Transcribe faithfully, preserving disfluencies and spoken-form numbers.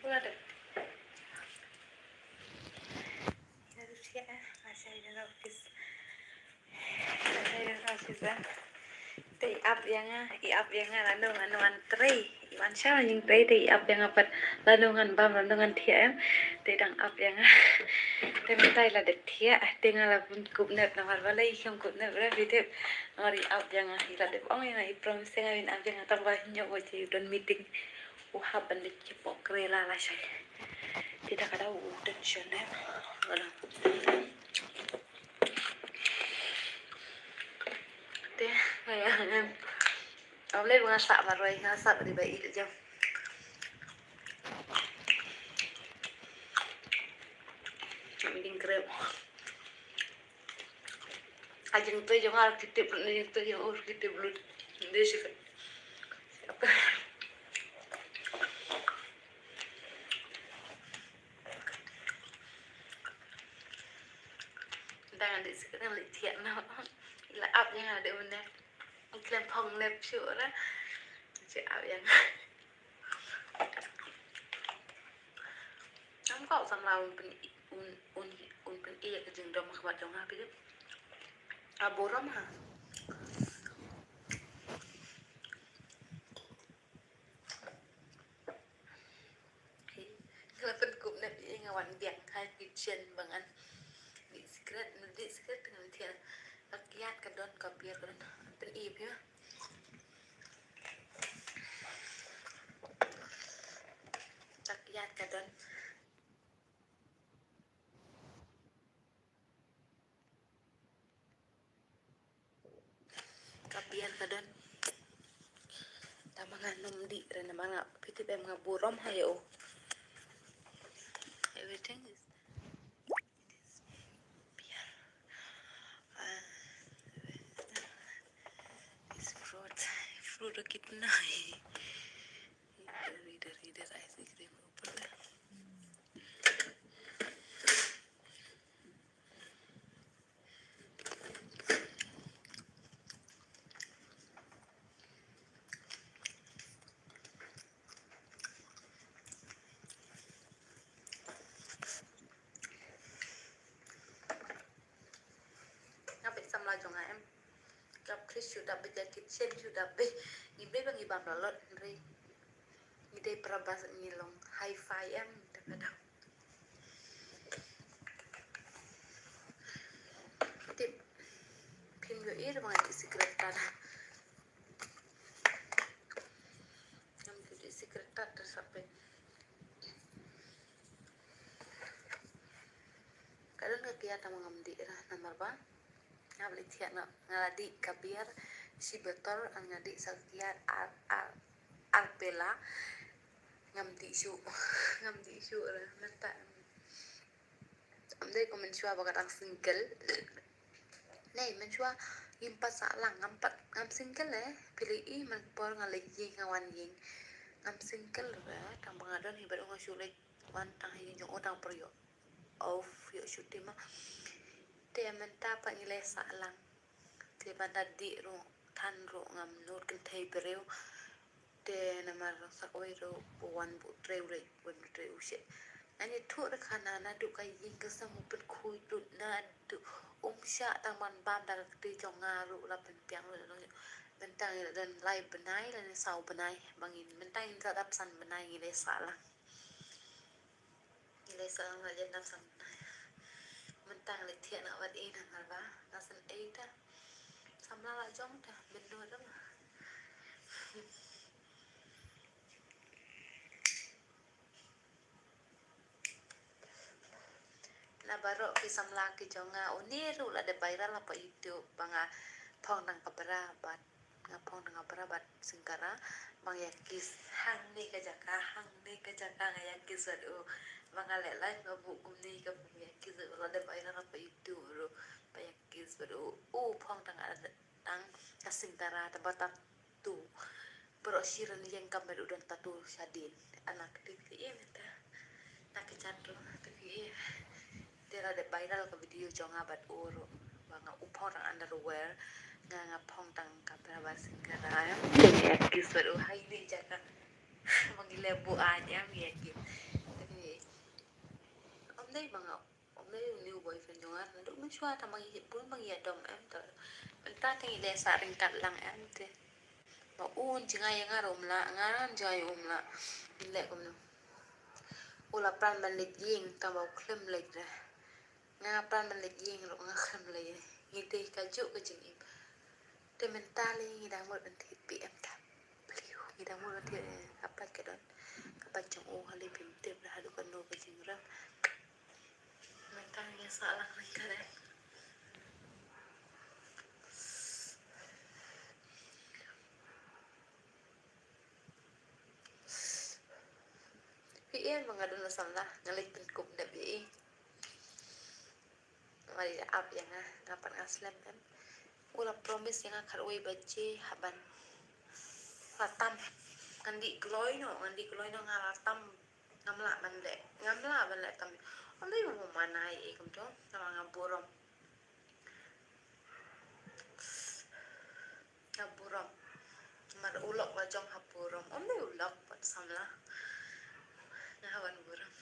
Wala dep. Nga dep thiah, eh, nga shai dang office. Nga shai dang office ba. Te i ap ïa nga, i ap ïa nga lano ngan wan trei. I wan sha la jingtrei te i ap ïa nga pat lano ngan bam lano ngan thiah em. Te dang ap ïa nga. Te mynta i la dep thiah, te nga la bun kup nep namar balei i kham kup nep re bidep. Namar i ap ïa nga, i la dep ong ïa nga i promise nga bin ap ïa nga tang ba hynñiew ba jai u don meeting. U hap ban leit ki pok re la la shai. Te da ka dau u tension ne. Wala. Te nga ya em. Am le nga sa marwai nga sa di ba i jam. Am ding krep. Ajing tu jong ar kitip ni tu jong ur kitip lut. Dia sih. Dang di sikit dang leit thiah noh. Ila ap ïa nga de mynne. Klem phong lep shu ra. Che ap ïa nga. Am kau samla un pyn un un un pyn ïa ka jingdom ka wat jong ha phi. Aburom ha. Nga la pynkup nep ïa nga wan biang ha kitchen ba ngan dih sikret, dih sikret ngan thiah. Ka kiad ka don, ka biar ka don. Pyn-i phi ma. Ka kiad ka don. Ka biar ka don. Tama nga nym dih re namar nga phi tip em nga burom ha ïa u. Everything is, it is biar. Ah, is fruit. Fruit kitna hai. Idhar, idhar, idhar ice cream upar. Nga peit samla jong nga em. Kap kris shu dap beit ïa kitchen shu dap beit. Ngi beit ba ngi bam la lot hynrei ngi dei para bas ngi long hi-fi em. Te ka dap. Tip. Phim ïohi re ba nga dih sikret tar. Ngam dih sikret tar, tar sa peit. Ka don ka kiad tang ba ngam dih ra namar ba nga la dih thiah, nga la dih ka biar shi botol, nga dih sa kiad ar, ar, ar pela. Ngam dih shuh, ngam dih shuh ra mynta. Ym dei kum mynshuwa ba ka dang single. Nei mynshuwa ngim pat sah lang, ngam pat, ngam single eh. Phi la i man por nga la ïeng nga wan ïeng. Ngam single re, tang ba nga don hi bad u nga shu leit wan tang ha ïing jong u tang por ïoh off ïoh shuti ma. Te mynta pat ngi la sah lang. Te ban da dih ruh than ruh ngam nud kynthei briew. Te namar sa kawei ruh ba wan bu trei u leit, wan bu trei u shet. Ani thuh re khana naduh ka ïing ka sem u pynkhuid lut naduh um shah tang ban bam da ka kti jong nga ruh la pynbiang lut. Mynta ngi la don lai bnai lane saw bnai ba ngin, mynta ngin sa dap san bnai ngi la sah lang. Ngi la sah lang la jan dap san bnai. Mynta ngi la thiah na wat i na ngal ba na san ei ta. Samla la jong ta mynta da ma. Na baroh ki samla ki jong nga, une ruh la dep viral ha YouTube ba nga phong tang ka bra bad, nga phong tang ka bra bad singkara ba nga ïa kiss hangne ka jaka, hangne ka jaka nga ïa kiss bad u, ba nga leh live nga buh kumne ka ba nga ïa kiss bad u, la dep viral ha YouTube ruh ba ïa kiss bad u, u phong tang ka, tang ka singkara, tang ba tattoo. Baroh shi rynïeng kam bad u don tattoo shadien. Ana ka dei phi ïa mynta. Na ka jat ruh ka dei phi Dep viral ka video jong nga bad u ruh. Ba nga u phong tang underwear, nga nga phong tang ka bra ba singkara. Te nga kiss bad u, hai ni jaka. Ma ngi leh buaid em, ïa ki. Te ngi, ym dei ma nga, ym dei u new boyfriend jong nga. Naduh mynshuwa tang ma ngi bun ma ngi ïadom em, to. Mynta te ngi leh sah ryngkat lang em te. Ma u un jngai ïa nga ruh um lah, nga un jngai um lah. Leh kumno? U la plan ban leit ïing, tang ba u khlem leit re. Nga nga plan ban leit ïing ruh nga khlem leit. Ngi te kajuh ka jingim. Te mynta lei ngi dang mut ban thied P M ta. Ngi dang mut ban thied, eh, ka pait ka don. Ka pait jong u ha lei phim tip da haduh kano ka jingrem. Mynta ngi sah lang ryngkat em. Phi ïa ma nga don la samla, nga leit pynkup dep ïa i. Nga dei da ap ïa nga, nga pat nga slem em. U la promise ïa nga khatwei baje hap ban la tam. Ngan dih kloi noh, ngan dih kloi noh, nga la tam. Ngam lah ban leh, ngam lah ban leh tam. Ym dei u manai i kumto, namar nga burom. Nga burom. Namar u lok la jong ha burom. Ym dei u lok pat samla. Nga wan burom.